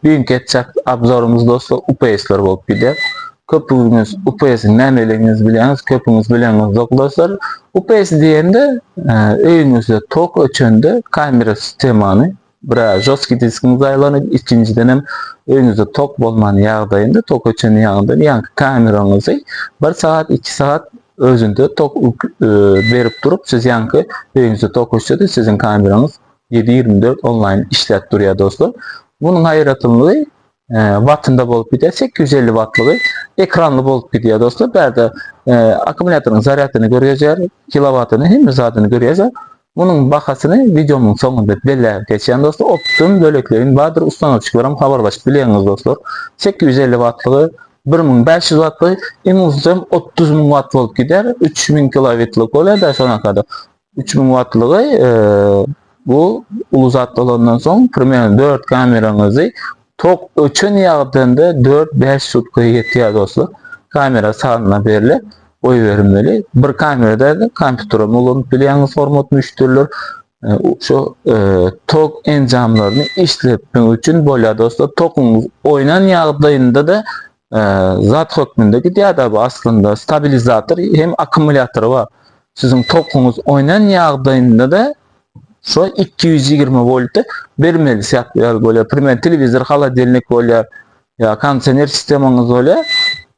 Düýnki etjek obzorymyz dostlar UPS-ler bolup gidýär. Köpüňiz UPS-iň nämeligini bilýäňiz, köpüňiz bileňizok dostlar. UPS diýende öýüňizde tok öçende kamera sistemany bir žostkiý diskiňiz aýlanyp, ikinjiden hem öýüňizde tok bolman ýagdaýynda tok öçen ýagdaýynda ýaňky kameraňyzy bir sagat, iki sagat özünde tok berip durup siz ýaňky öýüňizde tok öçse-de siziň kameraňyz 7/24 onlaýn işläp durýar dostlar. Munuň aýratynlygy wattynda bolup gidýär. 850 wattlygy ekranly bolup gidýär dostlar. Bärde akkumulýatoryň zarýadyny görkezýär, kilowatyny, hemme zadyny görkezýär. Munuň bahasyny wideomyň soňunda belläp geçýän dostlar. Optum bölekleýin bardyr, ustanowçiklaram habarlaşyp bilýäňiz dostlar. 850 wattlygy 1500 wattlygy iň uzusy hem 30 müň watt bolup gidýär. 3000 kilowatlyk bolýar da şonakada. 3000 wattlygy bu uly zat bolandan soň primerno 4 kameraňyzy tok öçen ýagdaýynda 4-5 sutka ýetýär dostlar. Kamera sanyna berle goýbermeli. Bir kamerada kompýuterim ulanyp bilýäňiz hormatly müşderiler. Şu tok enjamlaryny işletmek üçin bolýar dostlar. Tokuň oýnan ýagdaýynda-da zat hökmünde gidýär-de bu aslynda stabilizator hem akkumulýatory bar. Siziň tokuňyz oýnan ýagdaýynda-da şo 220 wolty bermeli ýaly bolýar. Primer telewizor, holodilnik bolýar, ýa kondisioner sistemaňyz bolýar.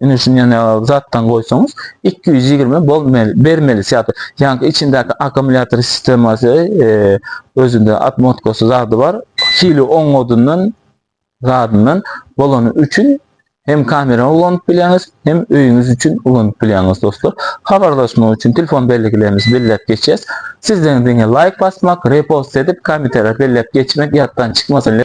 Ine şuny ýa zatdan goýsaňyz 220 bolmaly, bermeli ýaly. Ýaňky içindäki akkumulýator sistemasy özünde otmotkasy zady bar. Hili oňadyndan zadyndan bolany üçin hem kamerany ulanyp bilýäňiz, hem öýüňiz üçin ulanyp bilýäňiz dostlar. Habarlaşmak üçin telefon belgilerimizi belläp geçýäs. Sizden diňe laýk basmak, repost edip, kommentariýa belläp geçmek ýatdan çykmasyn.